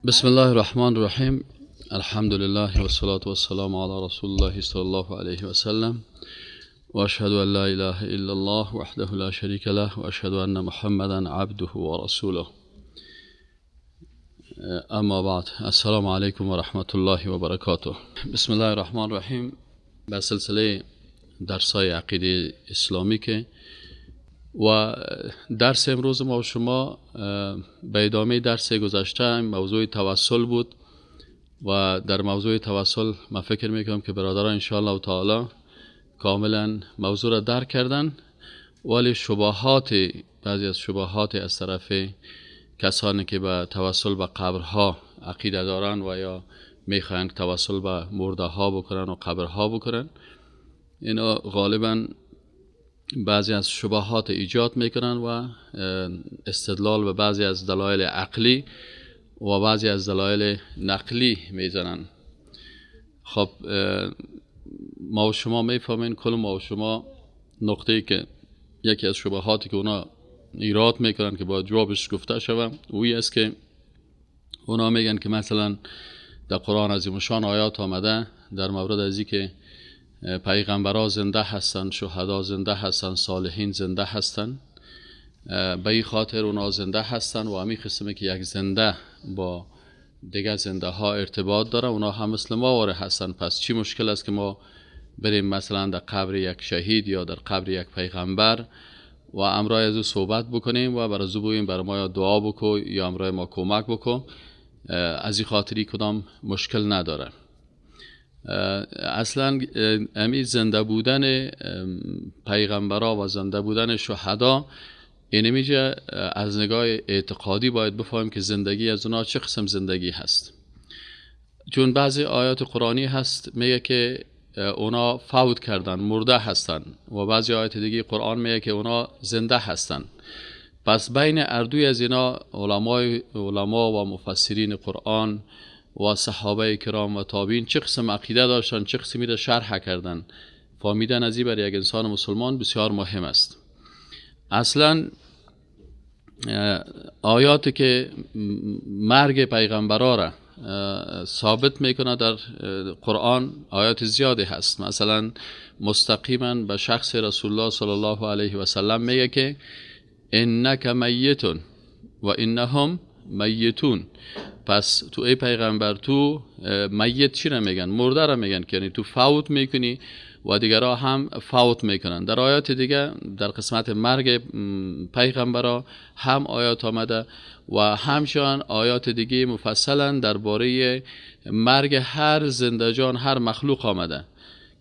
بسم الله الرحمن الرحیم. الحمد لله و الصلاة و السلام علی رسول الله صلی الله علیه و سلم و اشهد ان لا اله الا الله وحده لا شریک له و اشهد ان محمدا عبده و رسوله. اما بعد، السلام علیکم و رحمت الله و برکاته. بسم الله الرحمن الرحیم. به سلسله درس‌های عقیده اسلامی که و درس امروز ما و شما به ادامه درس گذشته موضوع توسل بود و در موضوع توسل من فکر میکنم که برادران انشاءالله تعالی کاملا موضوع را درک کردن، ولی شبهات، بعضی از شبهات از طرف کسانی که به توسل به قبرها عقیده دارن و یا میخواهند توسل به مرده ها بکنن و قبرها بکنن، اینا غالبا بعضی از شبهات ایجاد میکنن و استدلال به بعضی از دلایل عقلی و بعضی از دلایل نقلی میزنن. خب ما و شما میفهمین، کل ما و شما نقطه‌ای که یکی از شبهاتی که اونا ایراد میکنن که باید جوابش گفته شوه اوی است که اونا میگن که مثلا در قرآن عظیم الشان آیات آمده در مورد ازی که پیغمبرها زنده هستند، شهدا زنده هستند، صالحین زنده هستند، به این خاطر اونا زنده هستند و همین قسمه که یک زنده با دیگه زنده ها ارتباط داره، اونا هم مثل ما واره هستند. پس چی مشکل است که ما بریم مثلا در قبر یک شهید یا در قبر یک پیغمبر و امرای از او صحبت بکنیم و برای او بگوییم برای ما یا دعا بکو یا امرای ما کمک بکو، از این خاطری کدام مشکل نداره. اصلا امی زنده بودن پیغمبرا و زنده بودن شهدا اینه میشه از نگاه اعتقادی باید بفهمیم که زندگی از اونا چه قسم زندگی هست، چون بعضی آیات قرآنی هست میگه که اونا فوت کردن، مرده هستن، و بعضی آیات دیگه قرآن میگه که اونا زنده هستن. پس بین اردوی از اینا علما و مفسرین قرآن و صحابه کرام و تابعین چه قسم عقیده داشتن، چه قسمی را شرح کردن، فهمیدن از این برای یک انسان مسلمان بسیار مهم است. اصلا آیاتی که مرگ پیغمبرا را ثابت میکنه در قرآن آیات زیادی هست. مثلا مستقیما به شخص رسول الله صلی الله علیه و سلم میگه که انک میتون و انهم میتون. پس تو ای پیغمبر، تو میت چی را میگن؟ مرده را میگن، که یعنی تو فوت میکنی و دیگرها هم فوت میکنن. در آیات دیگه در قسمت مرگ پیغمبرا هم آیات آمده و همچنان آیات دیگه مفصلا درباره مرگ هر زنده جان، هر مخلوق آمده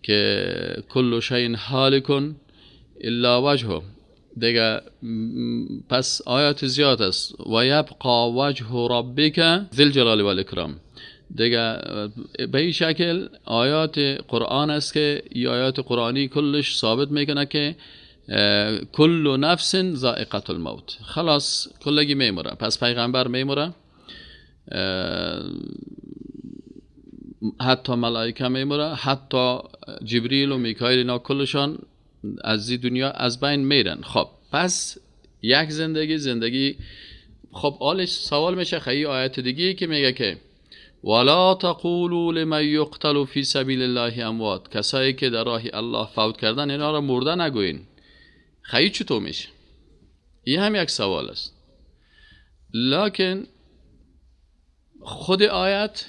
که کل شیء هالک الا وجهه. دیگه پس آیات زیاد است. و یبقا وجه ربک ذی الجلال والاکرام. دیگه به این شکل آیات قرآن است که ای آیات قرآنی کلش ثابت میکنه که کل نفس ذائقه الموت، خلاص کلگی میموره. پس پیغمبر میموره، حتی ملائکه میموره، حتی جبریل و میکائیل، اینا کلشان از این دنیا از بین میرن. خب پس یک زندگی خب آلش سوال میشه خیلی آیت دیگه که میگه که ولا تقولوا لمن یقتل فی سبیل الله اموات، کسایی که در راه الله فوت کردن اینا را مرده نگوین. خیلی چطور میشه؟ این هم یک سوال است. لکن خود آیت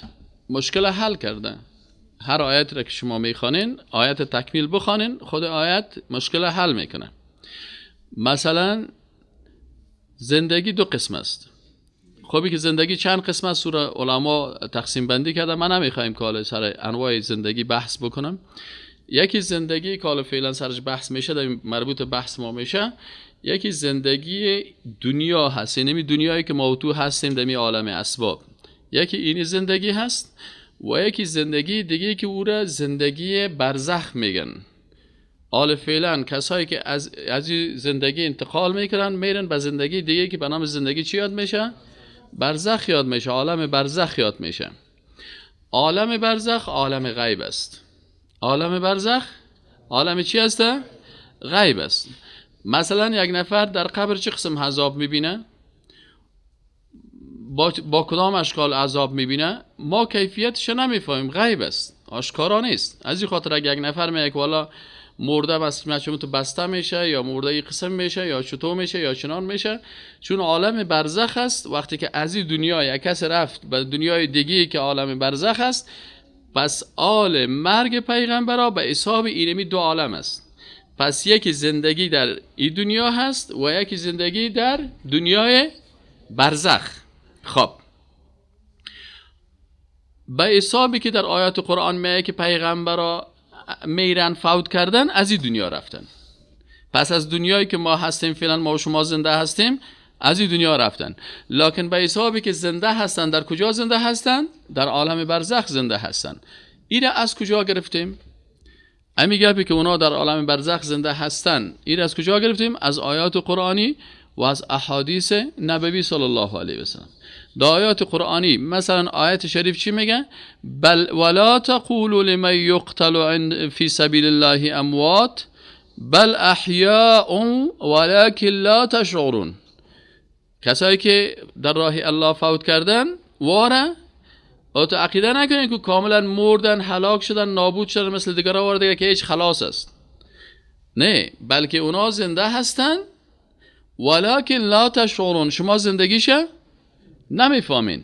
مشکل حل کرده. هر آیت را که شما میخوانین، آیت تکمیل بخوانین، خود آیت مشکل حل میکنه. مثلا زندگی دو قسم است. خوبی که زندگی چند قسم است رو علما تقسیم بندی کرده. من نمیخوایم که حالا سر انواع زندگی بحث بکنم. یکی زندگی که حالا فعلا سرش بحث میشه، در مربوط بحث ما میشه، یکی زندگی دنیا هست، یعنی دنیایی که ما تو هستیم در عالم اسباب. یکی این زندگی هست و یکی زندگی دیگه که او را زندگی برزخ میگن. حال فعلا کسایی که از زندگی انتقال میکنن میرن به زندگی دیگه که به نام زندگی چی یاد میشه؟ برزخ یاد میشه، عالم برزخ یاد میشه. عالم برزخ عالم غیب است. عالم برزخ عالم چی است؟ غیب است. مثلا یک نفر در قبر چه قسم عذاب میبینه؟ با کدام اشکال عذاب میبینه ما کیفیتش نمیفهمیم، غیب است، آشکارا نیست. از این خاطر اگه یک نفر میگه که والا مرده بس تو بسته میشه یا مرده ای قسم میشه یا چطور میشه یا چنان میشه، چون عالم برزخ است. وقتی که از این دنیا یک کس رفت به دنیای دیگه که عالم برزخ است، پس آل مرگ پیغمبرا به حساب اینمی دو عالم است. پس یکی زندگی در این دنیا هست و یکی زندگی در دنیای برزخ. خب به حسابی که در آیات قرآن میگه که پیغمبرا میرن فوت کردن، از این دنیا رفتن. پس از دنیایی که ما هستیم فعلا ما و شما زنده هستیم، از این دنیا رفتن. لکن به حسابی که زنده هستن، در کجا زنده هستن؟ در عالم برزخ زنده هستن. این از کجا گرفتیم؟ امی گپی که اونا در عالم برزخ زنده هستن، این از کجا گرفتیم؟ از آیات قرآنی و از احادیث نبوی صلی الله علیه و سلم. در آیات قرآنی مثلا آیت شریف چی میگه؟ بل ولا تقولوا لمن يقتل فی سبیل الله اموات بل احیاء ولكن لا تشعرون. کسایی که در راه الله فوت کردن واره او تو عقیده نکنین که کاملا مردن، هلاک شدن، نابود شدن مثل دیگران واره دیگه که هیچ خلاص است. نه، بلکه اونا زنده هستن ولکن لا تشعرون، شما زندگیشه نمیفهمین.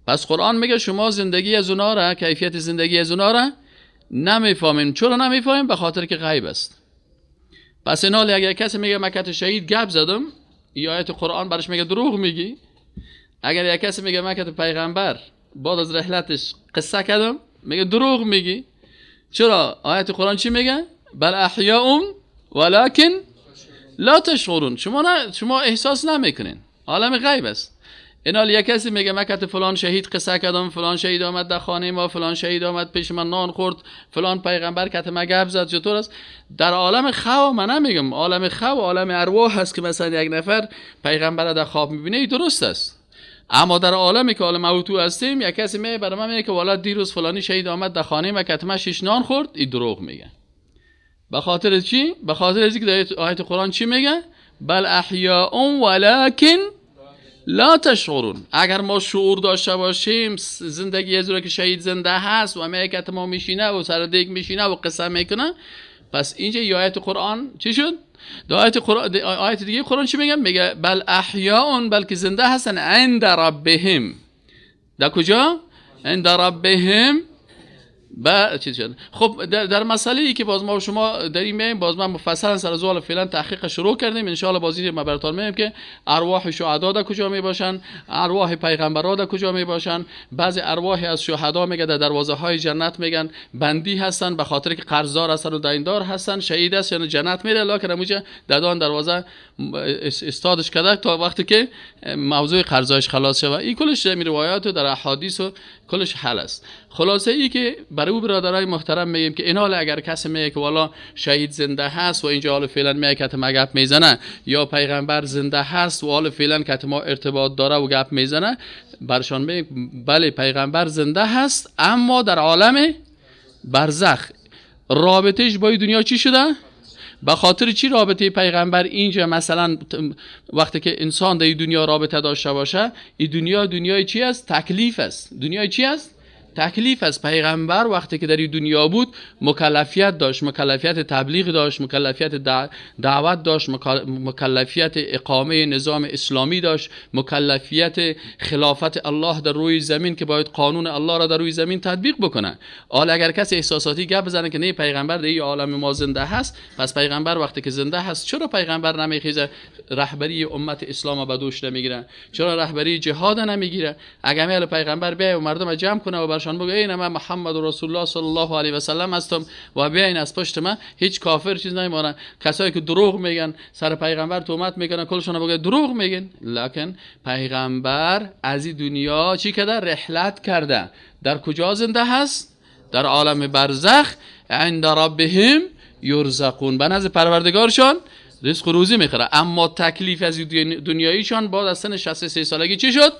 پس قرآن میگه شما زندگی از اونا را، کیفیت زندگی از اونا را نمیفهمین. چرا نمیفهمین؟ به خاطر که غیب است. پس اینا اگر کسی میگه مکت شهید گپ زدم، این آیت قرآن برش میگه دروغ میگی. اگر یک کسی میگه مکت پیغمبر بعد از رحلتش قصه کردم، میگه دروغ میگی. چرا؟ آیت قرآن چی میگه؟ بل احیاء ولکن لا تشعرون. شما احساس نمیکنین، عالم غیب است. اینا یک کسی میگه مکت فلان شهید قصه کردم، فلان شهید آمد در خانه ما، فلان شهید آمد پیش من نان خورد، فلان پیغمبر کت ما گپ زد، چطور است؟ در عالم خو من نمیگم، عالم خو عالم ارواح هست که مثلا یک نفر پیغمبر در خواب میبینه، درست است. اما در عالمی که عالم اوتو هستیم، یک کسی میگه برای من میگه که والا دیروز فلانی شهید آمد در خانه ما کت ما شش نان خورد، این دروغ میگه. به خاطر چی؟ به خاطر اینکه در آیت قرآن چی میگه؟ بل احیاء ولکن لا تشعرون. اگر ما شعور داشته باشیم، زندگی از که شهید زنده هست و میگه که ما میشینه و سر دیگ میشینه و قصه میکنه، پس اینجا ی آیت قرآن چی شد؟ آیت قرآن، آیت دیگه قرآن چی میگه؟ میگه بل احیاء، بلکه زنده هستن، عند ربهم. در کجا؟ عند ربهم. با چیز شد. خب در مسئله ای که باز ما و شما در این میایم، باز من مفصلا سر از فعلا تحقیق شروع کردیم، ان شاء الله بازی ما براتون میگم که ارواح شهدا در کجا می باشن، ارواح پیغمبرا در کجا می باشن. بعضی ارواح از شهدا میگه در دروازه های جنت میگن بندی هستن، به خاطر که قرضدار هستن و دیندار هستن، شهید است یعنی جنت میره، لکن اونجا دادان دروازه استادش کرده تا وقتی که موضوع قرضایش خلاص شه. این کلش در روایات و در احادیث و کلش حل است. خلاصه ای که برای او برادرای محترم میگیم که اینا اگر کسی میگه که والا شهید زنده هست و اینجا حالا فعلا میگه که ما گپ میزنه، یا پیغمبر زنده هست و حالا فعلا که ما ارتباط داره و گپ میزنه، برشان میگه بله پیغمبر زنده هست، اما در عالم برزخ رابطهش با دنیا چی شده؟ به خاطر چی رابطه پیغمبر اینجا مثلا وقتی که انسان در دنیا رابطه داشته باشه، این دنیا دنیای چی است؟ تکلیف است. دنیای چی است؟ تکلیف است. پیغمبر وقتی که در این دنیا بود مکلفیت داشت، مکلفیت تبلیغ داشت، مکلفیت دعوت داشت، مکلفیت اقامه نظام اسلامی داشت، مکلفیت خلافت الله در روی زمین که باید قانون الله را در روی زمین تطبیق بکنه. حالا اگر کسی احساساتی گپ بزنه که نه پیغمبر در این عالم ما زنده هست، پس پیغمبر وقتی که زنده هست چرا پیغمبر نمیخیزه رهبری امت اسلام به دوش نمیگیره؟ چرا رهبری جهاد نمیگیره؟ اگر پیغمبر بیای و مردم جمع کنه و برشان بگه این من محمد رسول الله صلی الله علیه و سلم هستم و بیاین از پشت من هیچ کافر چیز نمیمونه، کسایی که دروغ میگن سر پیغمبر تهمت میکنن کلشون بگه دروغ میگن، لکن پیغمبر از این دنیا چی کرده؟ رحلت کرده. در کجا زنده هست؟ در عالم برزخ، عند ربهم یرزقون، به نزد پروردگارشان رزق و روزی میخوره. اما تکلیف از دنیاییشان بعد از سن 63 سالگی چی شد؟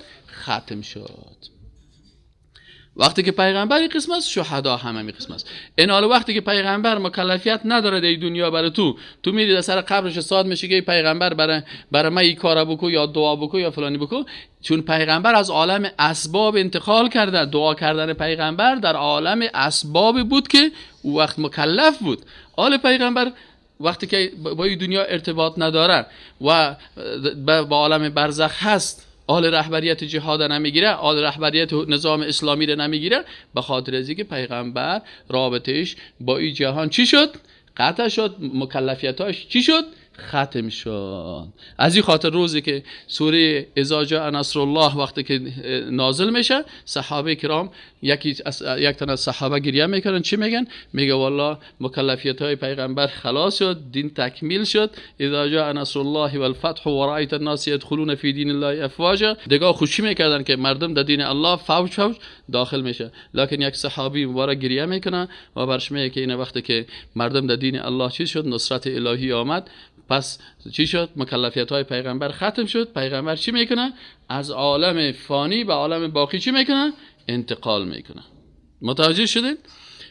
ختم شد. وقتی که پیغمبر این قسم است، شهدا هم همین قسم است. این حال وقتی که پیغمبر مکلفیت نداره در دنیا برای تو میری در سر قبرش ساد میشه که پیغمبر برای من این کارا بکو یا دعا بکو یا فلانی بکو، چون پیغمبر از عالم اسباب انتقال کرده. دعا کردن پیغمبر در عالم اسباب بود که او وقت مکلف بود. حال پیغمبر وقتی که با این دنیا ارتباط نداره و با عالم برزخ هست، آل رهبریت جهاد نمیگیره، آل رهبریت نظام اسلامی رو نمیگیره، به خاطر از اینکه پیغمبر رابطهش با این جهان چی شد؟ قطع شد. مکلفیتاش چی شد؟ ختم شد. از این خاطر روزی که سوره اذا جاء نصر الله وقتی که نازل میشه، صحابه کرام یک تن از صحابه گریه میکنن. چی میگن؟ میگه والله مکلفیت های پیغمبر خلاص شد، دین تکمیل شد. اذا جاء نصر الله والفتح ورأیت الناس يدخلون فی دین الله افواجا. دیگه خوشی میکردن که مردم در دین الله فوج فوج داخل میشه. لکن یک صحابی مبارک گریه میکنه و برش میگه که این وقتی که مردم در دین الله چی شد؟ نصرت الهی آمد. پس چی شد؟ مکلفیت های پیغمبر ختم شد. پیغمبر چی میکنه؟ از عالم فانی به عالم باقی چی میکنه؟ انتقال میکنه. متوجه شدید؟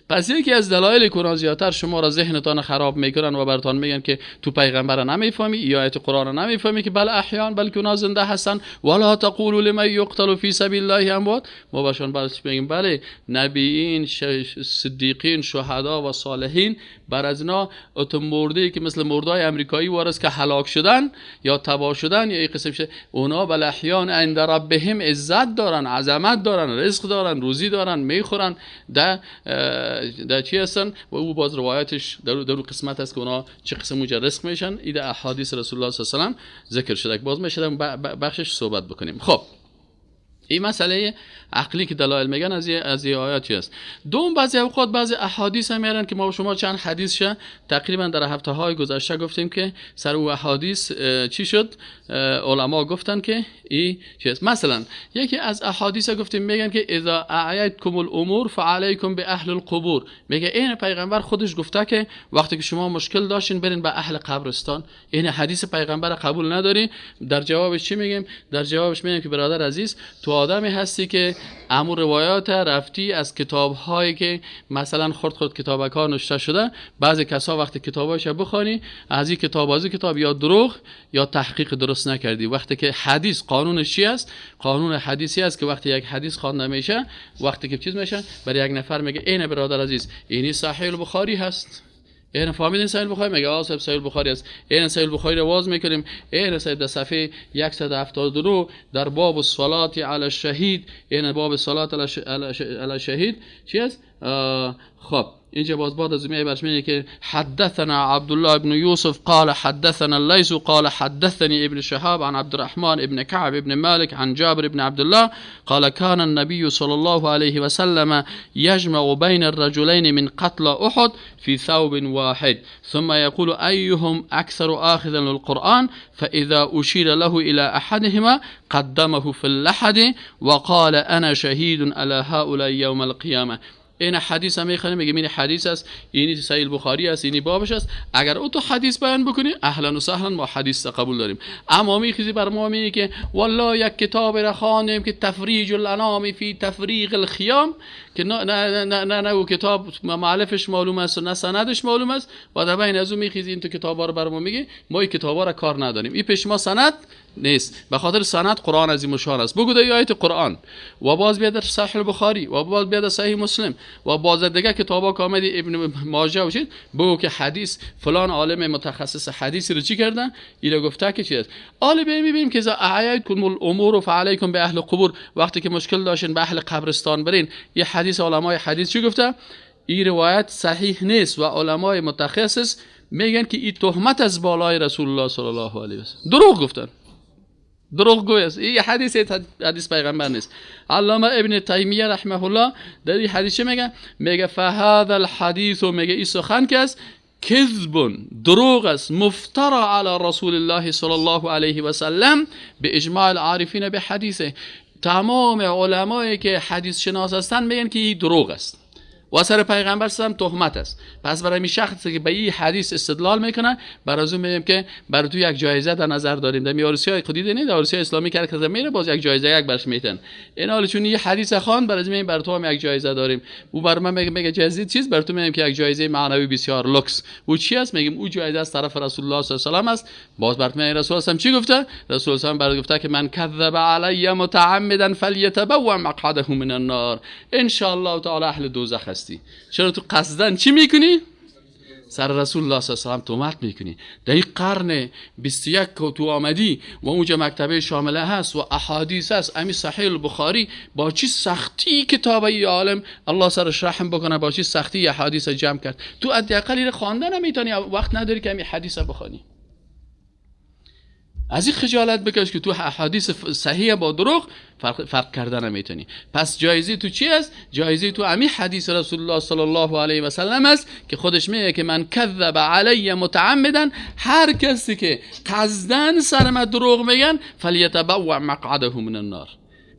پس یکی از دلایل که زیادتر شما را ذهنتان خراب میکنن و براتان میگن که تو پیغمبر نمیفهمی یا آیت قرآن نمیفهمی که بل احیان، بلکه اونا زنده هستن، ولا تقولوا لمن یقتل فی سبیل الله اموات. ما بهشون میگیم بله، نبیین، صدیقین، شهدا و صالحین بر از اینا اتم مرده که مثل مردای امریکایی وارث که هلاک شدن یا تباه شدن یا این قسم شد، اونا بل احیان عند ربهم عزت دارن، عظمت دارن، رزق دارن، روزی دارن، میخورن، در چی هستن. و او باز روایتش در او قسمت هست که اونا چه قسم اونجا رزق میشن. این در احادیث رسول الله صلی الله علیه و سلم ذکر شده که باز میشه بخشش صحبت بکنیم. خب این مسئله عقلی که دلایل میگن از این آیات چی است. دوم، بعضی اوقات بعضی احادیث هم میارن که ما و شما چند حدیث شه تقریبا در هفته های گذشته گفتیم که سر او احادیث چی شد، علما گفتن که این چی است. مثلا یکی از احادیث گفتیم میگن که اذا اعیتکم الامور فعلیکم به اهل القبور. میگه این پیغمبر خودش گفته که وقتی که شما مشکل داشتین برین به اهل قبرستان. این حدیث پیغمبر قبول نداری؟ در جوابش چی میگیم؟ در جوابش میگیم که برادر عزیز، تو آدمی هستی که امور روایات رفتی از کتاب هایی که مثلا خرد خرد کتابک ها نوشته شده، بعضی کسا وقتی کتاباش بخوانی از این کتاب از این کتاب یا دروغ یا تحقیق درست نکردی. وقتی که حدیث قانونش چی است؟ قانون حدیثی است که وقتی یک حدیث خوانده میشه، وقتی که چیز میشه، برای یک نفر میگه این برادر عزیز اینی صحیح البخاری هست، این فهمیدین صحیح البخاری؟ میگه آ صاحب صحیح البخاری است. این صحیح البخاری رو باز میکنیم، این صاحب در صفحه 172 در باب الصلاه علی الشهید، این باب صلات علی الشهید چی است؟ خب اینجا باز بعد از میای برش میگه که حدثنا عبدالله ابن یوسف قال حدثنا الليث قال حدثني ابن شهاب عن عبد الرحمن ابن كعب ابن مالك عن جابر ابن عبد الله قال كان النبي صلى الله عليه وسلم يجمع بين الرجلين من قتل احد في ثوب واحد ثم يقول ايهم اكثر اخذا للقرآن فاذا اشير له الى احدهما قدمه في اللحد وقال انا شهيد على هؤلاء يوم القيامه. این حدیث هم میخوانیم، میگه این حدیث است، اینی صحیح البخاری است، اینی بابش است. اگر او تو حدیث بیان بکنی اهلا و سهلا، ما حدیث قبول داریم. اما میخیزی بر ما میگه که والله یک کتاب را خواندیم که تفریج الانام فی تفریق الخیام، که نه نه نه نه, نه او کتاب مؤلفش معلوم است و نه سندش معلوم است، و در بین از او میخیزی این تو کتابا رو بر ما میگه. ما این کتابا را کار نداریم، این پیش ما سند نیست. به خاطر سند قرآن عظیم الشان است. بگو در آیت قرآن و باز بیا در صحیح البخاری و باز بیا در صحیح مسلم و باز دیگه کتابا که آمده ابن ماجه و چیز، بگو که حدیث فلان عالم متخصص حدیث رو چی کردن، اینا گفته که چی است. حالا میبینیم که اذا اعیتکم الامور فعلیکم به اهل قبور، وقتی که مشکل داشتین به اهل قبرستان برین. یه حدیث علمای حدیث چی گفته؟ این روایت صحیح نیست و علمای متخصص میگن که این تهمت از بالای رسول الله صلی الله علیه و سلم، دروغ گفتن، دروغ گوی است. این حدیث حدیث پیغمبر نیست. علامه ابن تیمیه رحمه الله در این حدیث چه میگه؟ میگه فهذا الحدیث، میگه این سخن که است کذب، دروغ است، مفترا علی رسول الله صلی الله علیه و سلم به اجماع العارفین به حدیثه. تمام علمایی که حدیث شناس هستند میگن که این دروغ است. و سر پیغمبر صلی تهمت است. پس برای می شخصی که به این حدیث استدلال میکنه، برای از اون میگیم که برای تو یک جایزه در نظر داریم. در عروسی‌های خودی نه، در عروسی اسلامی که میره باز یک جایزه یک برش میتن. این حالا چون یه حدیث خواند، برای میگیم برای تو هم یک جایزه داریم. او برای من میگه جایزه چیز، برای تو میگیم که یک جایزه معنوی بسیار لوکس. او چی است؟ میگیم او جایزه از طرف رسول الله صلی الله علیه و سلم است. باز برات میگه رسول الله چی گفته؟ رسول الله برات گفته که من کذب علی متعمدا فلیتبوأ مقعده من النار، ان شاء الله تعالی اهل دوزخ است. چرا تو قصدن چی میکنی؟ سر رسول الله صلی الله علیه و سلم تهمت میکنی. در این قرن 21 تو آمدی و اونجا مکتبه شامله هست و احادیث هست، امی صحیح البخاری با چی سختی کتابه عالم الله سرش رحم بکنه، با چی سختی احادیث جمع کرد. تو حداقل این خواندن نمیتونی، وقت نداری که امی حدیث بخوانی. از این خجالت بکش که تو احادیث صحیح با دروغ فرق کردن نمیتونی. پس جایزه تو چی است؟ جایزه تو امی حدیث رسول الله صلی الله علیه و سلم است که خودش میگه که من کذب علی متعمدا، هر کسی که قصدن سر ما دروغ میگن فلیتبوأ مقعده من النار.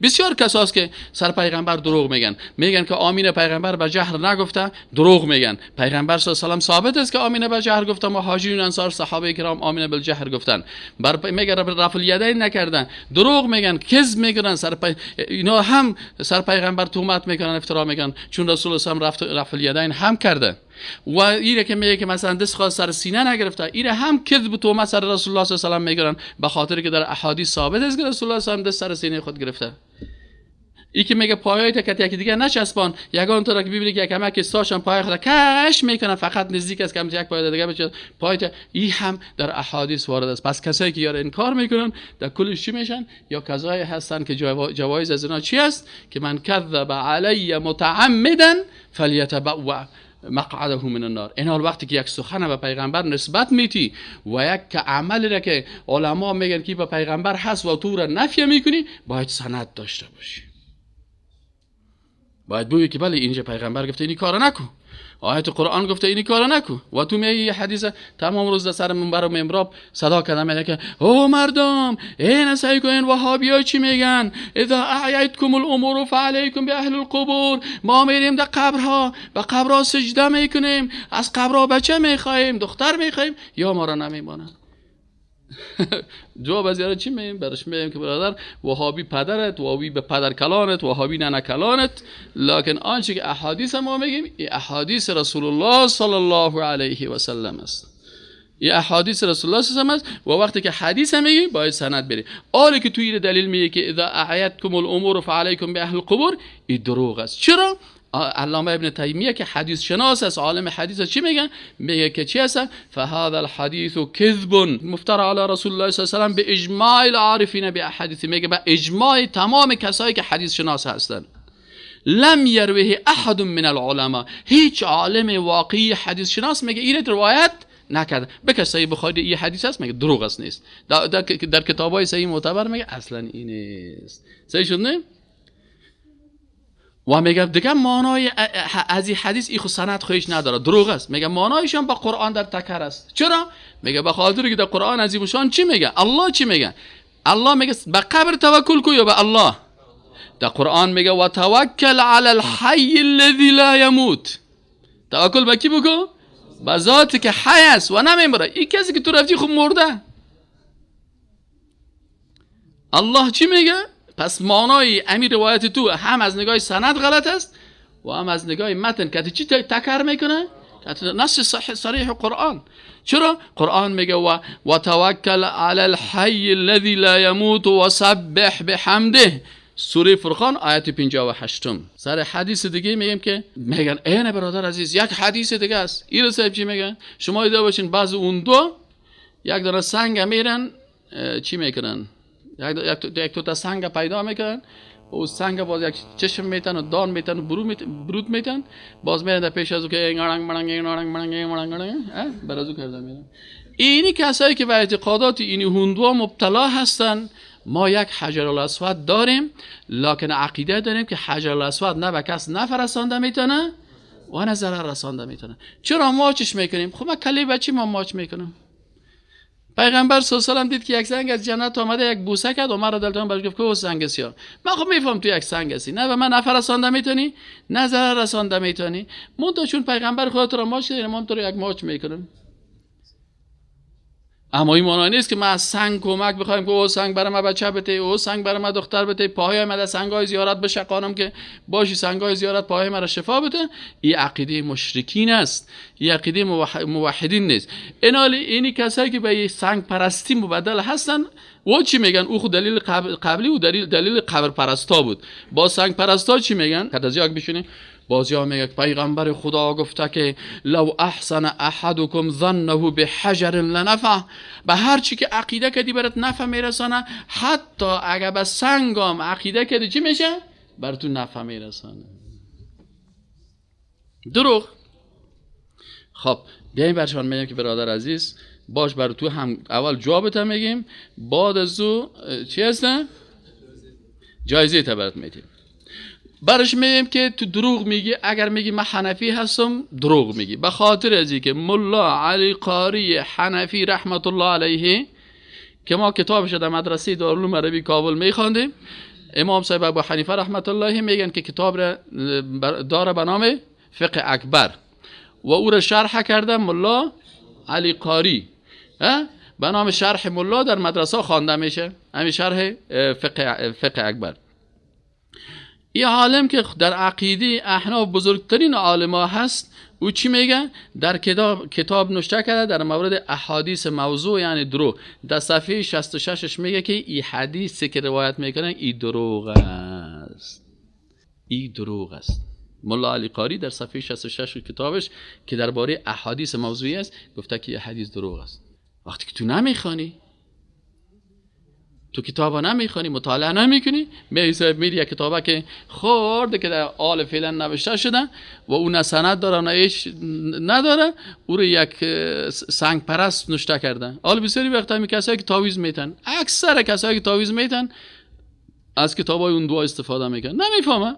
بسیار کساست که سر پیغمبر دروغ میگن، میگن که آمین پیغمبر به جهر نگفته، دروغ میگن. پیغمبر صلی الله علیه و سلم ثابت است که آمین به جهر گفته، مهاجرین انصار صحابه کرام آمین بالجهر گفتن. بر میگن رفع الیدین نکردن، دروغ میگن، کذب میگن سر اینا هم سر پیغمبر تهمت میکنن، افترا میگن، چون رسول الله صلی الله علیه و سلم رفع الیدین هم کرده. و ایره که میگه که مثلا دست خود سر سینه نگرفته، ایره هم کذب و تهمت سر رسول الله صلی الله علیه و سلم میگیرن، به خاطر که در احادیث ثابت است که رسول الله صلی الله علیه و سلم دست سر سینه خود گرفته. ای که میگه پایای تا که یکی دیگه نچسبان، یگان تو را که ببینی که یکم که ساشم پای خود کش میکنه، فقط نزدیک است که یک پای دیگه بچه پای تا، ای هم در احادیث وارد است. پس کسایی که یار انکار میکنن در کلش چی میشن؟ یا کسایی هستن که جوایز از اینا چی است؟ که من کذب علی متعمدا فلیتبوأ مقعده من النار. این حال وقتی که یک سخن به پیغمبر نسبت میتی و یک عمل را که علما میگن که به پیغمبر هست و تو را نفی میکنی، باید سند داشته باشی. باید بگی که بله اینجا پیغمبر گفته اینی کارو نکن، آیت قرآن گفته اینی کارو نکن، و تو میگی یه حدیث تمام روز در سر منبر و منبراب صدا کردم میگه که او مردم این سعی کن وهابیا چی میگن، اذا اعیتکم الامور فعلیکم باهل القبور، ما میریم در قبرها، به قبرها سجده میکنیم، از قبرها بچه میخواهیم، دختر میخواهیم، یا ما را نمیمانند. جواب از یارو چی میگیم؟ برش میگیم که برادر وهابی پدرت، وهابی به پدر کلانت، وهابی ننه کلانت، لکن آنچه که احادیث ما میگیم این احادیث رسول الله صلی الله علیه و سلم است، این احادیث رسول الله صلی الله علیه و سلم است. و وقتی که حدیث میگیم باید سند بری. آره که توی دلیل میگه که اذا اعیتکم الامور فعلیکم باهل القبور، این دروغ است. چرا؟ علامه ابن تیمیه که حدیث شناس است، عالم حدیث است، چی میگن؟ میگه که چی هست؟ فهذا الحديث كذب مفترى على رسول الله صلی الله علیه و سلم باجماع العارفین باحادیث. میگه با اجماع تمام کسایی که حدیث شناس هستند. لم یروه احد من العلماء، هیچ عالم واقعی حدیث شناس میگه این روایت نکرده. بکش صحیح بخاری این حدیث هست، میگه دروغ است، نیست. در کتابای صحیح معتبر میگه اصلا این نیست. صحیح شد نه؟ و میگه دیگه معنای از این حدیث ای خو سند خودش نداره، دروغ است. میگه معنایش هم با قرآن در تکر است. چرا؟ میگه به خاطر که در قرآن عظیم شان چی میگه؟ الله چی میگه؟ الله میگه به قبر توکل کو یا به الله؟ در قرآن میگه و توکل علی الحی الذی لا یموت. توکل به کی بکن؟ به ذاتی که حی است و نمیمیره. این کسی که تو رفتی خب مرده. الله چی میگه؟ پس معنای امیر روایت تو هم از نگاه سند غلط است و هم از نگاه متن که چی تکر میکنه؟ نص صریح قرآن. چرا؟ قرآن میگه و توکل علی الحی الذی لا یموت و سبح بحمده، سوره فرقان آیت 58. سر حدیث دیگه میگیم که میگن این برادر عزیز یک حدیث دیگه است. این صاحب چی میگن؟ شما دیده باشین بعض اون دو یک دانه سنگ میرن چی میکنن؟ یک تا سنگ پیدا میکنن، او سنگ باز یک چشم میتن و دان میتن و برود میتن، باز میرن در پیش از او که اینگارنگ مرنگ اینگارنگ مرنگ اینگارنگ بر از او کرده میرن. اینی کسایی که به اعتقادات اینی هندوها مبتلا هستن، ما یک حجر الاسود داریم، لکن عقیده داریم که حجر الاسود نه به کس نفع رسانده میتونه و نه ضرر رسانده میتونه. چرا ماچش میکنیم؟ خب ما کلی بچی ما ماچ میکنم. پیغمبر صلی الله علیه و سلم دید که یک سنگ از جنت آمده، یک بوسه کرد. عمر رضی الله عنه برش گفت که او سنگ سیاه، من خب میفهم تو یک سنگ هستی، نه به من نفع رسانده میتونی نه ضرر رسانده میتونی، منتها چون پیغمبر خدا تو را ماچ کرد، ما تو رو یک ماچ میکنم. اما این معنی نیست که ما از سنگ کمک بخوایم که او سنگ برای ما بچه بده، او سنگ برای ما دختر بده، پاهای ما در سنگای زیارت بشقانم که باشی سنگای زیارت پاهای ما را شفا بده. این عقیده مشرکین است، این عقیده موحدین نیست. اینی کسایی که به سنگ پرستی مبدل هستن و چی میگن؟ او خود دلیل قبلی و دلیل قبر پرستا بود. با سنگ پرستا چی میگن؟ که از یک بشونی بازی ها میگه پیغمبر خدا گفته که لو احسن احدکم ظنه بحجر لنفع، به هر چی که عقیده کدی برات نفع میرسانه، حتی اگه به سنگام عقیده کدی چی میشه؟ بر تو نفع میرسانه. دروغ. خب بیایم برشان میگم که برادر عزیز باش، بر تو هم اول جوابت هم میگیم، بعد از او چی هستن؟ جایزه تا برات میدیم. برش میگیم که تو دروغ میگی، اگر میگی من حنفی هستم دروغ میگی، به خاطر از اینکه ملا علی قاری حنفی رحمت الله علیه که ما کتابش در مدرسه دارالعلوم عربی کابل میخواندیم، امام صاحب ابو حنیفه رحمت الله میگن که کتاب را داره به نام فقه اکبر و او را شرح کرده ملا علی قاری، به نام شرح ملا در مدرسه خوانده میشه، همین شرح فقه اکبر. این عالم که در عقیده احناف بزرگترین عالما هست، او چی میگه؟ در کتاب نوشته کرده در مورد احادیث موضوع، یعنی دروغ. در صفحه 66 میگه که این حدیثی که روایت میکنن این دروغ است، این دروغ است. ملا علی قاری در صفحه 66 کتابش که درباره احادیث موضوعی است گفته که این حدیث دروغ است. وقتی که تو نمیخوانی، تو کتابا نمیخوانی، مطالعه نمیکنی، میری یک کتابه که خورده که در آل فعلا نوشته شده و اون نه سند داره نه هیچ نداره، او رو یک سنگ پرست نوشته کرده. آل بسیاری وقتا می کسایی که تعویذ میتن، اکثر کسایی که تعویذ میتن از کتابای اون دعا استفاده میکنن، نمیفهمه.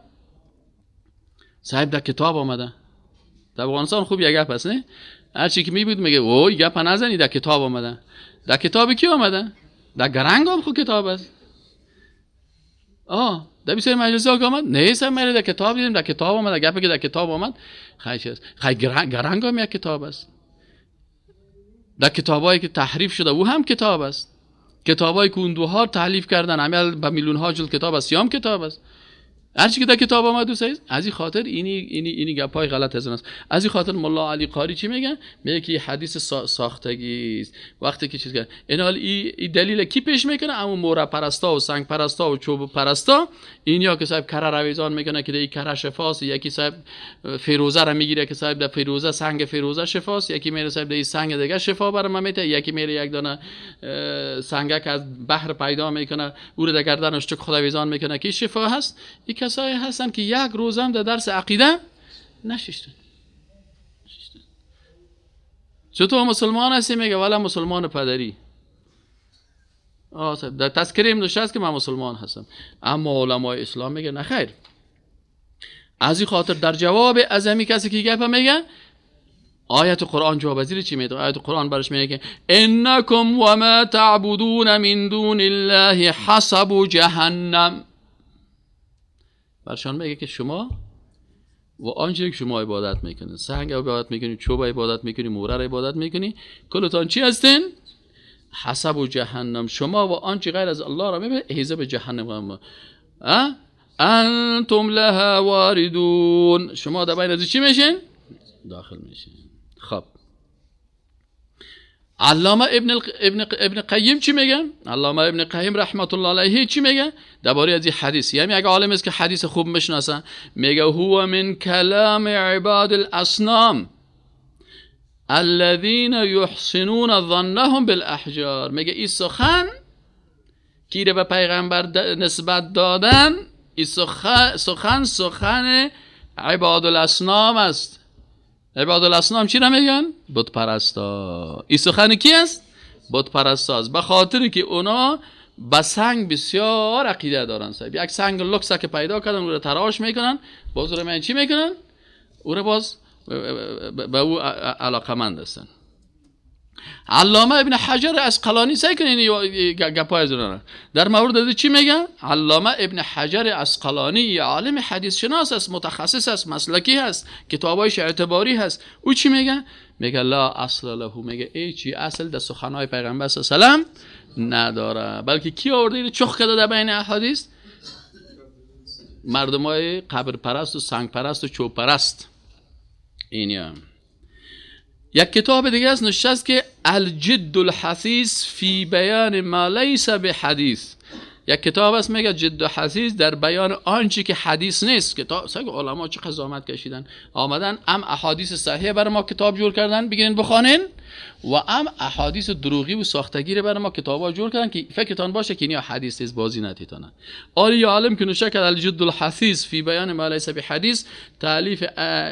صاحب در کتاب آمده. در افغانستان خوب یک گپ هست، نه؟ هر چی که میبود میگه اوه گپ نزنی، در کتاب آمده. در کتاب کی آمده؟ در گرنگ هم خود کتاب است. در بسیاری مجلس ها که آمد نیست، هم در کتاب دیدیم، در کتاب آمد، در گپی که در کتاب آمد خیلی چیز. خیلی گرنگ هم یک کتاب است. در کتابایی که تحریف شده او هم کتاب است. کتابایی که اون دوها تحریف کردن همه به میلیون ها جلد کتاب است، یا هم کتاب است. هر چی که در کتاب آمد دوست عزیز، از این خاطر اینی گپای غلط از است. از این خاطر ملا علی قاری چی میگه؟ میگه که حدیث ساختگی است. وقتی که چیز کرد این حال ای دلیل کی پیش میکنه؟ اما مورا پرستا و سنگ پرستا و چوب پرستا، اینیا که صاحب کره رویزان میکنه که این کره شفاست، یکی صاحب فیروزه را میگیره که صاحب در فیروزه سنگ فیروزه شفاست، یکی میره صاحب در سنگ دیگه شفا برای من میته، یکی میره یک دانه سنگک از بحر پیدا میکنه او رو در گردنش چک خداویزان میکنه که شفا هست. کسایی هستن که یک روز هم در درس عقیده نششتن. چطور مسلمان هستی؟ میگه والا مسلمان پدری. در تذکره نوشته است که من مسلمان هستم، اما علمای اسلام میگه نه خیر. از این خاطر در جواب از همین کسی که گپ میگه آیت قرآن جواب از چی میده؟ آیت قرآن برش میگه که انکم و ما تعبدون من دون الله حسب جهنم. برشان میگه که شما و آنچه که شما عبادت میکنید، سنگ عبادت میکنید، چوب عبادت میکنید، موره عبادت میکنید، کلتان چی هستین؟ حسب و جهنم. شما و آنچه غیر از الله را میبینید حسب جهنم. انتم لها واردون. شما در بین از چی میشین؟ داخل میشین. خب علامه ابن قیم چی میگه؟ علامه ابن قیم رحمت الله علیه چی میگه درباره از این حدیث؟ یعنی اگه عالم است که حدیث خوب میشناسه، میگه هو من کلام عباد الاصنام الذين يحسنون ظنهم بالاحجار. میگه این سخن کی به پیغمبر نسبت دادن، این سخن عباد الاصنام است. عباد الاصنام چی را میگن؟ بت پرستا. این سخن کی است؟ بت پرستا است. به خاطر که اونا به سنگ بسیار عقیده دارن. صاحب یک سنگ لکس که پیدا کردن او را تراش میکنن، باز او را چی میکنن؟ او را باز به او علاقمند هستن. علامه ابن حجر عسقلانی، سعی کنین گپای از اونا در مورد از چی میگه؟ علامه ابن حجر عسقلانی عالم حدیث شناس است، متخصص است، مسلکی است، کتابایش اعتباری هست. او چی میگه؟ میگه لا اصل له، میگه ای چی اصل در سخنهای پیغمبر صلی الله علیه و سلم نداره، بلکه کی آورده اینو چخ کرده در بین احادیث؟ مردمای قبر پرست و سنگ پرست و چوب پرست. اینیا یک کتاب دیگه است نشست که الجد الحثیث فی بیان ما لیس بحدیث. یک کتاب است میگه جد و حثیث در بیان آنچه که حدیث نیست. کتاب سگ علما چه زحمت کشیدن، آمدن ام احادیث صحیح برای ما کتاب جور کردن بگیرین بخوانین، و ام احادیث دروغی و ساختگی رو برای ما کتابا جور کردن که فکرتان باشه که اینا حدیث نیست، بازی نتیتانه. آلی عالم که نوشته کرد الجد الحثیث فی بیان ما لیس بحدیث، تالیف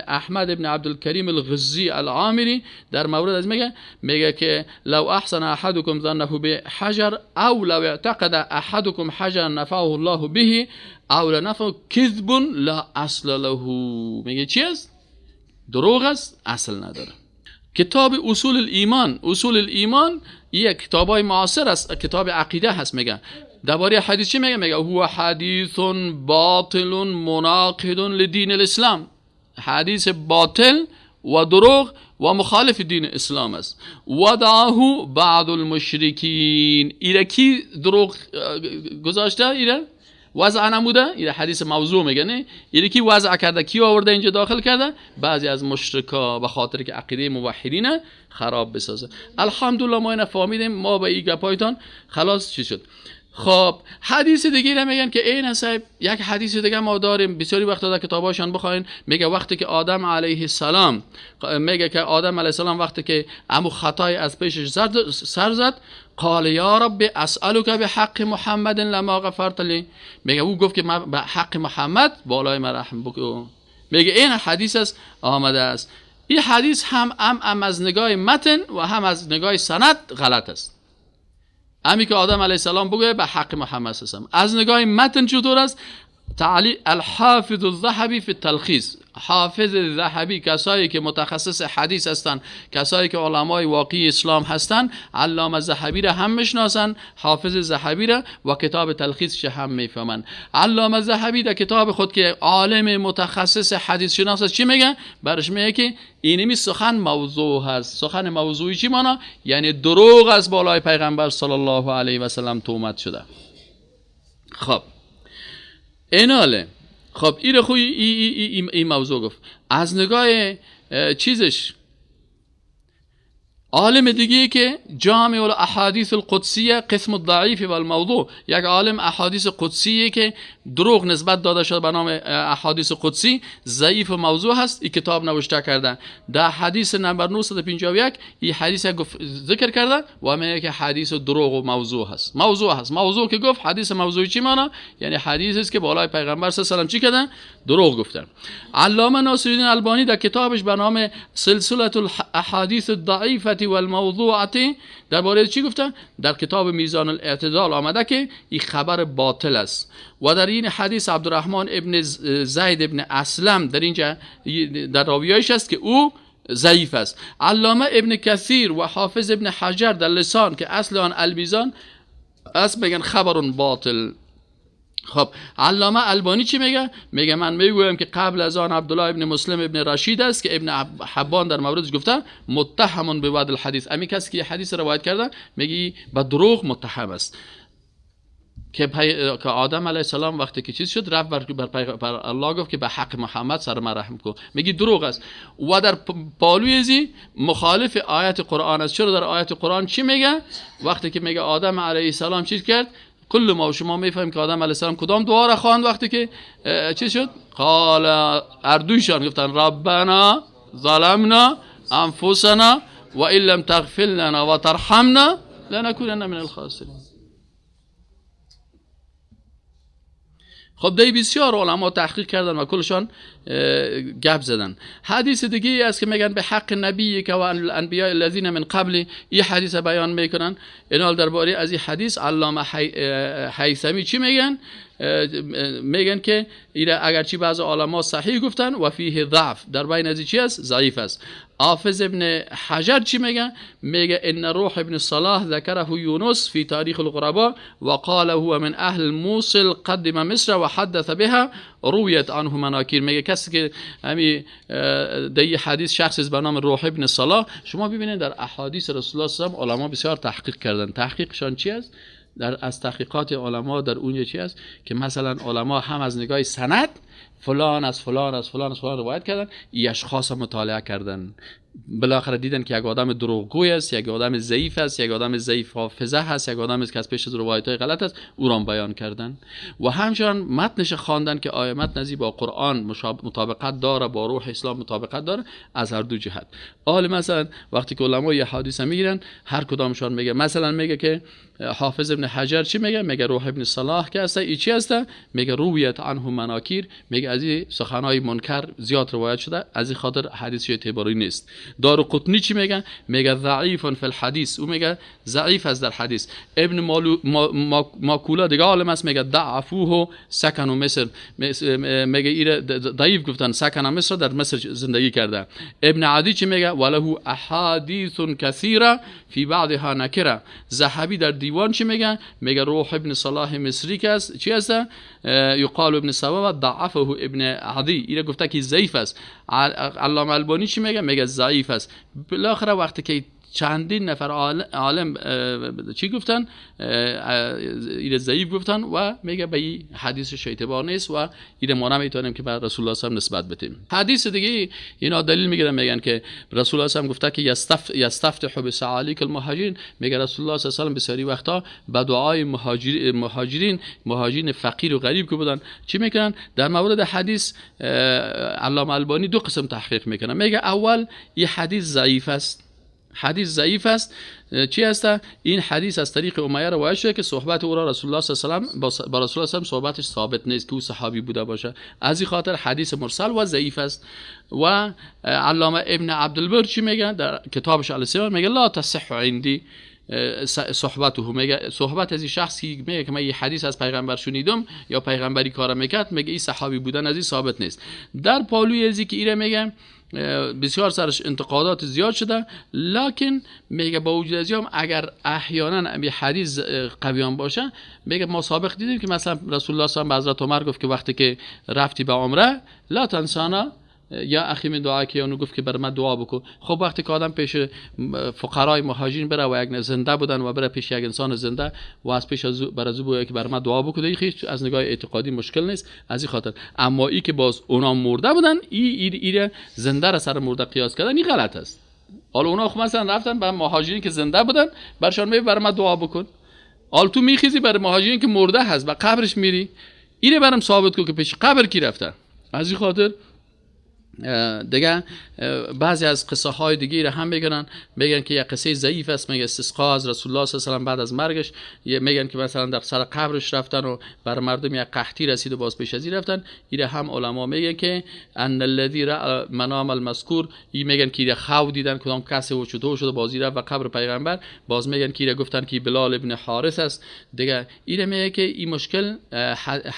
احمد ابن عبدالکریم الغزی العامری، در مورد از میگه که لو احسن احدکم ظنه بحجر او لو اعتقد احدکم حجر نفعه الله به او لنفع کذب لا اصل له. میگه چی است؟ دروغ است، اصل نداره. کتاب اصول الایمان، اصول الایمان یک کتابای معاصر است، کتاب عقیده هست. میگه درباره حدیث چی میگه؟ میگه هو حدیث باطل مناقض لدین الاسلام، حدیث باطل و دروغ و مخالف دین اسلام است. وضعه بعض المشرکین، ایره کی دروغ گذاشته؟ ایره وضع نموده، ایره حدیث موضوع میگه نه، ایره کی وضع کرده، کی آورده اینجا داخل کرده؟ بعضی از مشرکا به خاطر که عقیده موحدین خراب بسازه. الحمدلله ما اینو فهمیدیم، ما به این گپایتان خلاص چی شد. خب حدیث دیگه رو میگن که این صاحب، یک حدیث دیگه ما داریم بسیاری وقتا در کتاباشان بخواین، میگه وقتی که آدم علیه السلام، میگه که آدم علیه السلام وقتی که امو خطای از پیشش سر زد، قال یا رب اسألک بحق محمد لما غفرت لی، میگه او گفت که من به حق محمد بالای من رحم بکن. میگه این حدیث است آمده است. این حدیث هم از نگاه متن و هم از نگاه سند غلط است. امی که آدم علیه السلام بگه به حق محمد صلی الله علیه و سلم، از نگاه متن چطور است؟ تعلی الحافظ الذهبی فی التلخیص، حافظ الذهبی کسایی که متخصص حدیث هستند، کسایی که علمای واقعی اسلام هستند، علامه ذهبی را هم میشناسن، حافظ ذهبی را و کتاب تلخیصش هم میفهمن. علامه ذهبی در کتاب خود که عالم متخصص حدیث شناس است چی میگه؟ برش میگه که اینمی سخن موضوع هست. سخن موضوعی چی مانا؟ یعنی دروغ از بالای پیغمبر صلی الله علیه و سلم تهمت شده. خب ایناله، خب این خوی این موضوع گفت. از نگاه چیزش عالم دیگه که جامع الاحادیث القدسیه قسم الضعیف و الموضوع، یک عالم احادیث قدسیه که دروغ نسبت داده شده به نام احادیث قدسی، ضعیف و موضوع هست، این کتاب نوشته کرده. در حدیث نمبر 951 این حدیث ذکر کرده و میگه که حدیث دروغ و موضوع هست. موضوع هست، موضوع که گفت حدیث موضوعی چی معنی؟ یعنی حدیث است که بالای پیغمبر صلی الله علیه و سلم چی کردن؟ دروغ گفتن. علامه ناصرالدین البانی در کتابش به نام سلسله الاحادیث الضعیفه و الموضوعه درباره چی گفته؟ در کتاب میزان الاعتدال آمده که این خبر باطل است. و در این حدیث عبدالرحمن ابن زید ابن اسلم در اینجا در راویایش است که او ضعیف است. علامه ابن کثیر و حافظ ابن حجر در لسان که اصل آن المیزان است میگن خبر باطل. خب علامه البانی چی میگه؟ میگه من میگویم که قبل از آن عبدالله ابن مسلم ابن رشید است که ابن حبان در موردش گفته متهم به وضع الحدیث، امی کسی که حدیث روایت کرده میگه به دروغ متهم است. که آدم علیه السلام وقتی که چیز شد رفت بر الله گفت که به حق محمد سر من رحم کن، میگه دروغ است. و در پالوی زی مخالف آیت قرآن است. چرا در آیت قرآن چی میگه؟ وقتی که میگه آدم علیه السلام چیز کرد، کل ما و شما میفهمیم که آدم علیه السلام کدام دعا را خواند وقتی که چیز شد؟ قال اردویشان گفتن ربنا ظلمنا انفسنا و ان لم تغفر لنا و ترحمنا لنکونن من الخاسرین. خب دی بسیار علما تحقیق کردن و کلشان گپ زدن. حدیث دیگه ای است که میگن به حق نبی که و الانبیاء الذین من قبل، این حدیث بیان میکنن. اینال درباره از این حدیث علامه هیثمی چی میگن؟ میگن که اگرچه بعض علما صحیح گفتن و فیه ضعف، در بین از چی است؟ ضعیف است. حافظ ابن حجر چی میگه؟ میگه ان روح ابن صلاح ذکره یونس فی تاریخ الغرباء وقال هو من اهل موصل قدم مصر وحدث بها رویت عنه مناکیر. میگه کسی که همی در حدیث شخص به نام روح ابن صلاح، شما ببینید در احادیث رسول الله صلی الله علیه و علما بسیار تحقیق کردن. تحقیقشان چی است؟ در از تحقیقات علما در اونجا چی است که مثلا علما هم از نگاه سند فلان از فلان از فلان از فلان روایت کردن، ای اشخاص مطالعه کردن، بالاخره دیدن که یک آدم دروغگوی است، یک آدم ضعیف است، یک آدم ضعیف حافظه هست، یک آدم است که از پیش از روایت‌های غلط است، او را بیان کردن و همچنان متنش خواندن که آیا متن ازی با قرآن مطابقت داره، با روح اسلام مطابقت داره، از هر دو جهت. حال مثلا وقتی که علما یه حدیث میگیرن هر کدامشان میگه، مثلا میگه که حافظ ابن حجر چی میگه؟ میگه روح ابن صلاح که هست ای چی هست؟ میگه رویت عنه مناکیر، میگه از این سخنهای منکر زیاد روایت شده، از این خاطر حدیث اعتباری نیست. دارقطنی چی میگه؟ میگه ضعیف فی الحدیث، او میگه ضعیف است در حدیث. ابن ماکولا دیگه عالم است، میگه ضعفوه سکن مصر، میگه ایره ضعیف گفتن، سکن مصر، در مصر زندگی کرده. ابن عدی چی میگه؟ وله احادیث کثیره فی بعضها نکره. ذهبی در دیوان چی میگه؟ میگه روح ابن صلاح مصری که است چی است؟ یقال ابن سبا ضعفه ابن عدی، ایره گفته که ضعیف است. علامه البانی چی میگه؟ میگه ضعیف است. بالاخره وقتی که چندین نفر عالم چی گفتن؟ ایره ضعیف گفتن و میگه به این حدیثش اعتبار نیست و ایره ما نمیتونیم که به رسول الله صلی نسبت بدیم. حدیث دیگه اینا دلیل میگیرن، میگن که رسول الله صلی گفته که یستفتح بسعالیک المهاجرین، میگه رسول الله صلی الله علیه و بسیاری وقتا به دعای مهاجرین فقیر و غریب که بودن چی میکنن؟ در مورد حدیث علامه البانی دو قسم تحقیق میکنه. میگه اول این حدیث ضعیف است، حدیث ضعیف است. چی است؟ این حدیث از طریق امیه روایت شده که صحبت او را رسول الله صلی الله علیه و سلم با رسول الله صلی الله علیه و صحبتش ثابت نیست که او صحابی بوده باشه، از این خاطر حدیث مرسل و ضعیف است. و علامه ابن عبدالبر چی میگه در کتابش السیار؟ میگه لا تصح عندی صحبته، میگه صحبت از این شخصی میگه که من یه حدیث از پیغمبر شنیدم یا پیغمبری کار میکرد، میگه این صحابی بودن از این ثابت نیست. در پالوی ازی که ایره میگه بسیار سرش انتقادات زیاد شده، لکن میگه با وجود از هم اگر احیانا یه حدیث قویان باشه، میگه ما سابق دیدیم که مثلا رسول الله صلی الله علیه و حضرت عمر گفت که وقتی که رفتی به عمره لا تنسانا یا اخی من دعا که اونو گفت که بر من دعا بکن. خب وقتی که آدم پیش فقرای مهاجرین بره و یک زنده بودن و بره پیش یک انسان زنده و از پیش از بر از او که بر من دعا بکن، هیچ از نگاه اعتقادی مشکل نیست از این خاطر. اما ای که باز اونا مرده بودن، ای زنده را سر مرده قیاس کردن، این غلط است. حالا اونا خب مثلا رفتن به مهاجرین که زنده بودن برشان می بر من دعا بکن، حالا تو میخیزی بر مهاجرین که مرده هست به قبرش میری، اینو برام ثابت کن که پیش قبر کی رفته. از این خاطر دیگه بعضی از قصه های دیگه را هم میگن، میگن که یک قصه ضعیف است، میگه استسقا از رسول الله صلی الله علیه و سلم بعد از مرگش، میگن که مثلا در سر قبرش رفتن و بر مردم یک قحطی رسید و باز پیش از این رفتن. ایره هم علما میگن که ان الذی را منام المذکور، میگن که ایره خو دیدن کدام کسی و چطور شده بازی رفت و قبر پیغمبر، باز میگن که ایره گفتن که بلال ابن حارث است. دیگه ایره میگه که این مشکل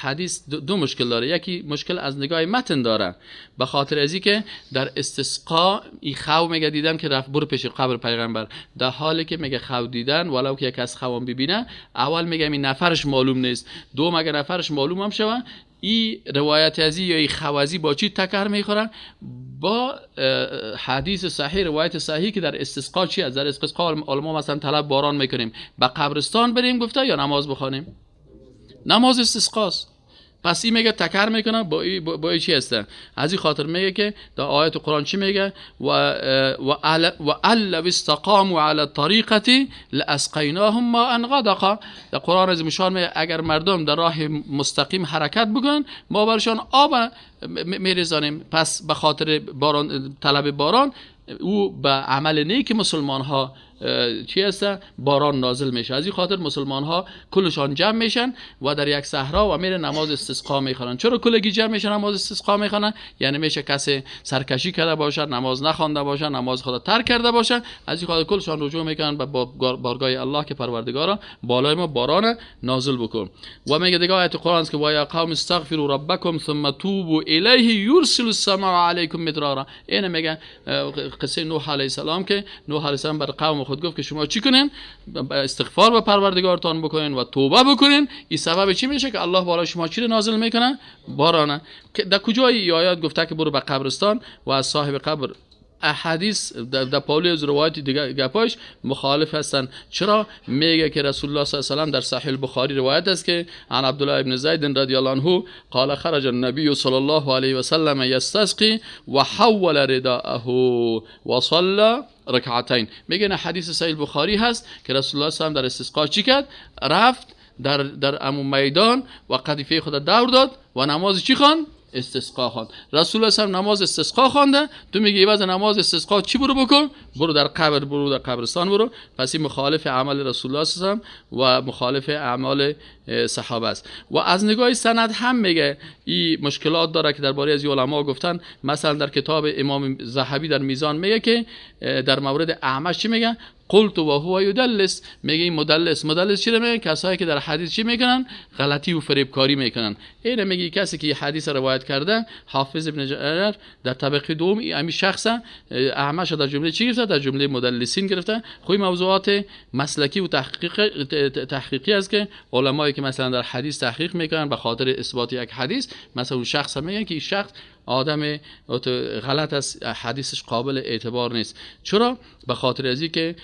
حدیث دو مشکل داره، یکی مشکل از نگاه متن داره به خاطر ازی که در استسقا ای خو میگه دیدم که رفت برو پیش قبر پیغمبر، در حالی که میگه خو دیدن ولو که یک از خوام ببینه، اول میگه این نفرش معلوم نیست، دوم اگه نفرش معلوم هم شوه ای روایت ازی یا ای خوازی با چی تکر میخوره؟ با حدیث صحیح، روایت صحیح که در استسقا چی است؟ در استسقا ما مثلا طلب باران میکنیم، به قبرستان بریم گفته یا نماز بخوانیم؟ نماز استسقاست. پس این میگه تکر میکنه با ای چی هسته. از این خاطر میگه که در آیت قرآن چی میگه؟ و و استقاموا علی الطریقه لاسقیناهم ماء غدقا. در قرآن از مشان میگه اگر مردم در راه مستقیم حرکت بکنن ما برشان آب میریزانیم. پس به خاطر باران، طلب باران، او به عمل نیک مسلمان ها چی هست؟ باران نازل میشه. از این خاطر مسلمان ها کلشان جمع میشن و در یک صحرا و میره نماز استسقا میخوانن. چرا کلگی جمع میشن نماز استسقا میخوانن؟ یعنی میشه کسی سرکشی کرده باشه، نماز نخوانده باشه، نماز خود ترک کرده باشه، از این خاطر کلشان رجوع میکنن به بارگاه الله که پروردگارا بالای ما باران نازل بکن. و میگه دیگه آیت قرآن است که و یا قوم استغفروا ربکم ثم توبوا الیه یرسل السماء علیکم مدرارا. اینه میگه قصه نوح علیه السلام که نوح علیه السلام بر قوم خود گفت که شما چی کنین؟ استغفار به پروردگارتان بکنین و توبه بکنین. این سبب چی میشه که الله بالای شما چی نازل میکنه؟ بارانه. در کجای آیات گفته که برو به قبرستان و از صاحب قبر؟ احادیث در پاولی از روایت دیگه گپاش مخالف هستن. چرا؟ میگه که رسول الله صلی الله علیه و سلم در صحیح البخاری روایت است که عن عبدالله ابن زید رضی الله عنه قال خرج النبی صلی الله علیه و سلم یستسقی و حول رداءه و صلى رکعتین. میگه نه حدیث صحیح البخاری هست که رسول الله صلی الله علیه و سلم در استسقا چی کرد؟ رفت در امو میدان و قطیفه خود دور داد و نماز چی خواند؟ استسقا خواند. رسول الله صلی نماز استسقا خوانده، تو میگی بعد نماز استسقا چی برو بکن؟ برو در قبر، برو در قبرستان برو. پس این مخالف عمل رسول الله صلی الله علیه و و مخالف اعمال صحابه است. و از نگاه سند هم میگه این مشکلات داره که درباره از علما گفتن. مثلا در کتاب امام ذهبی در میزان میگه که در مورد اعمش چی میگه؟ قلت و هو یدلس. میگه این مدلس. مدلس چی میگه؟ کسایی که در حدیث چی میکنن؟ غلطی و فریبکاری میکنن. این میگه کسی که حدیث روایت کرده، حافظ ابن جریر در طبقه دوم همین شخص اعمش در جمله چی گرفته؟ در جمله مدلسین گرفته. خوی موضوعات مسلکی و تحقیقی است که علمایی که مثلا در حدیث تحقیق میکنن به خاطر اثبات یک حدیث، مثلا اون شخص میگن که این شخص آدم غلط است، حدیثش قابل اعتبار نیست. چرا؟ به خاطر از اینکه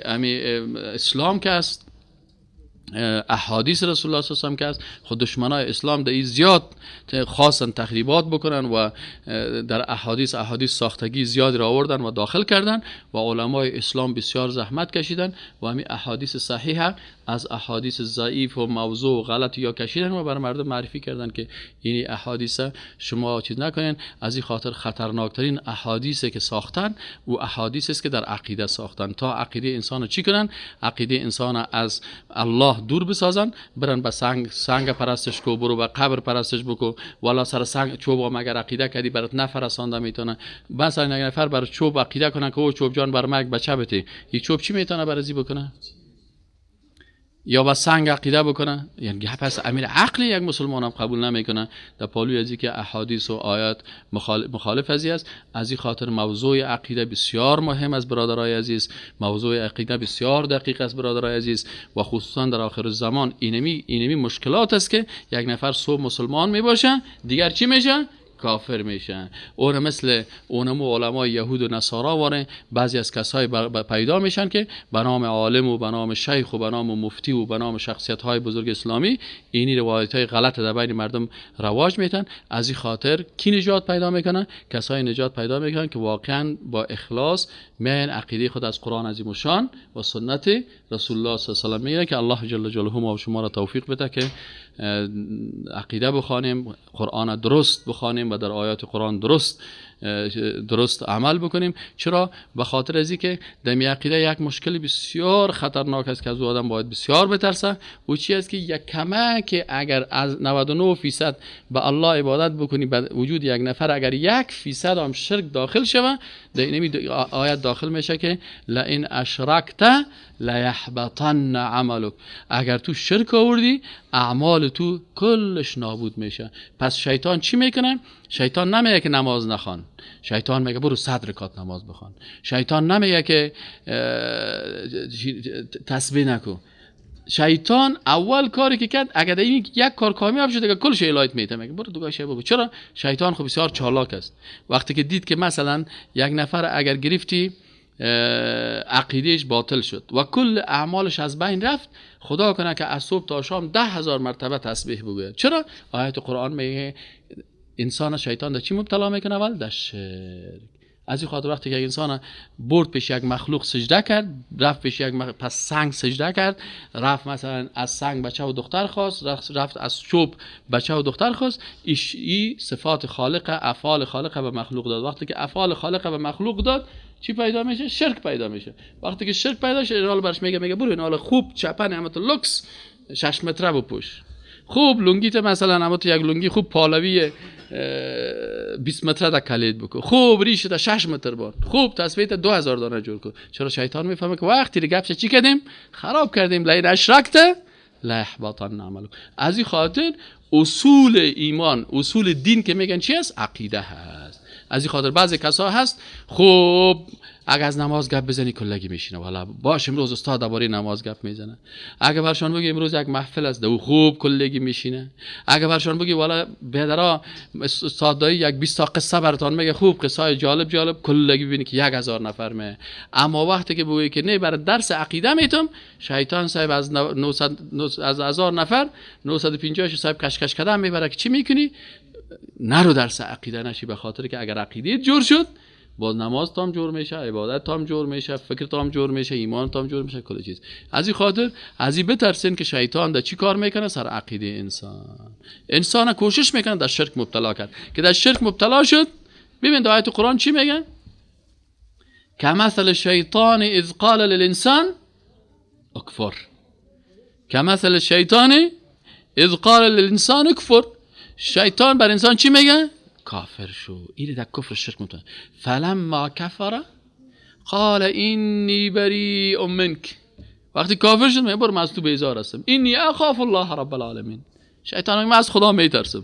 امی اسلام که است، احادیث رسول الله صلی الله علیه و سلم که است، خود دشمنای اسلام در این زیاد خواستن تخریبات بکنن و در احادیث ساختگی زیاد را آوردن و داخل کردن و علمای اسلام بسیار زحمت کشیدن و همین احادیث صحیح از احادیث ضعیف و موضوع و غلط یا کشیدن و بر مردم معرفی کردن که این احادیث شما چیز نکنین. از این خاطر خطرناکترین احادیث که ساختن و احادیث است که در عقیده ساختن، تا عقیده انسان چی کنن؟ عقیده انسان از الله دور بسازن، برن به سنگ پرستش کو، برو به قبر پرستش بکو، والا سر سنگ چوب مگر عقیده کردی برات نفرسانده میتونه. مثلا یک نفر بر چوب عقیده کنه که او چوب جان بر مرگ بچه بته، این چوب چی میتونه برازی بکنه؟ یا با سنگ عقیده بکنه؟ یعنی پس امیر عقلی یک مسلمان هم قبول نمیکنه در پالوی از که احادیث و آیات مخالف ازی است. از این خاطر موضوع عقیده بسیار مهم است برادرای عزیز، موضوع عقیده بسیار دقیق است برادرای عزیز، و خصوصا در آخر زمان اینمی مشکلات است که یک نفر صبح مسلمان میباشه دیگر چی میشه؟ کافر میشن. اون مثل اونمو علمای یهود و نصارا واره بعضی از کسای پیدا میشن که به نام عالم و به نام شیخ و به نام مفتی و به نام شخصیت های بزرگ اسلامی اینی روایت های غلط در بین مردم رواج میتن. از این خاطر کی نجات پیدا میکنن؟ کسای نجات پیدا میکنن که واقعا با اخلاص میان عقیده خود از قرآن عظیم الشان و سنت رسول الله صلی الله علیه و سلم میگیرن که الله جل جلاله ما و شما را توفیق بده که عقیده بخوانیم، قرآن درست بخوانیم و در آیات قرآن درست عمل بکنیم. چرا؟ به خاطر از اینکه در عقیده یک مشکل بسیار خطرناک است که از او آدم باید بسیار بترسه. و چی است که یک کمک که اگر از 99% به الله عبادت بکنی، به وجود یک نفر اگر 1% هم شرک داخل شوه، در این آیت داخل میشه که لئن اشرکت لیحبطن عملک، اگر تو شرک آوردی اعمال تو کلش نابود میشه. پس شیطان چی میکنه؟ شیطان نمیگه که نماز نخوان، شیطان میگه برو 100 رکعت نماز بخوان، شیطان نمیگه که تسبیح نکو. شیطان اول کاری که کرد اگر این یک کار کامیاب شد دیگه کلش الایت میته، میگه برو دوگاه شی بگو. چرا؟ شیطان خب بسیار چالاک است. وقتی که دید که مثلا یک نفر اگر گرفتی عقیدهش باطل شد و کل اعمالش از بین رفت، خدا کنه که از صبح تا شام 10,000 مرتبه تسبیح بگوید. چرا؟ آیت قرآن میگه انسان شیطان در چی مبتلا میکنه؟ اول در شرک. از این خاطر وقتی که انسان برد پیش یک مخلوق سجده کرد، رفت پیش یک پس سنگ سجده کرد، رفت مثلا از سنگ بچه و دختر خواست، رفت از چوب بچه و دختر خواست، این صفات خالق، افعال خالق به مخلوق داد. وقتی که افعال خالق به مخلوق داد، چی پیدا میشه؟ شرک پیدا میشه. وقتی که شرک پیدا شه، حالا برش میگه برو این حالا خوب چپن همت لوکس 6 متره بپوش، خوب لنگیت مثلا همت یک لنگی خوب پالوی 20 متره در کلید بکن، خوب ریش در 6 متر بار، خوب تسبیح 2000 دانه جور کن. چرا؟ شیطان میفهمه که وقتی رو گپش چی کردیم؟ خراب کردیم. لئن اشرکت لیحبطن عملک. از این خاطر اصول ایمان، اصول دین که میگن چی است؟ عقیده هست. از این خاطر بعضی کسا هست خوب اگه از نماز گپ بزنی کلگی میشینه، والا باش امروز استاد درباره نماز گپ میزنه. اگه برشان بگی امروز یک محفل است دو خوب کلگی میشینه. اگه برشان بگی والا بیدرا استاد دایی یک 20 تا قصه براتون میگه، خوب قصه جالب جالب، کلگی ببینی که 1000 نفر می. اما وقتی که بگی که نه برای درس عقیده میتم، شیطان صاحب از 900 از 1000 نفر 950 صاحب کشکش کردن میبره که چی میکنی؟ نرو درس عقیده نشی، به خاطر که اگر عقیده جور شد باز نماز تام جور میشه، عبادت تام جور میشه، فکر تام جور میشه، ایمان تام جور میشه، کل چیز. از این خاطر از این بترسین که شیطان در چی کار میکنه؟ سر عقیده انسان. انسان کوشش میکنه در شرک مبتلا کرد، که در شرک مبتلا شد. ببین در آیت قرآن چی میگه؟ کمثل الشیطان اذ قال للانسان اکفر. کمثل الشیطان اذ قال للانسان اکفر. شیطان بر انسان چی میگه؟ کافر شو. این در کفر شرک مبتلا. فلما کفر قال اینی بریء منک. وقتی کافر شد میگه برو من از تو بیزار هستم. اینی اخاف الله رب العالمین. شیطان میگه من از خدا میترسم.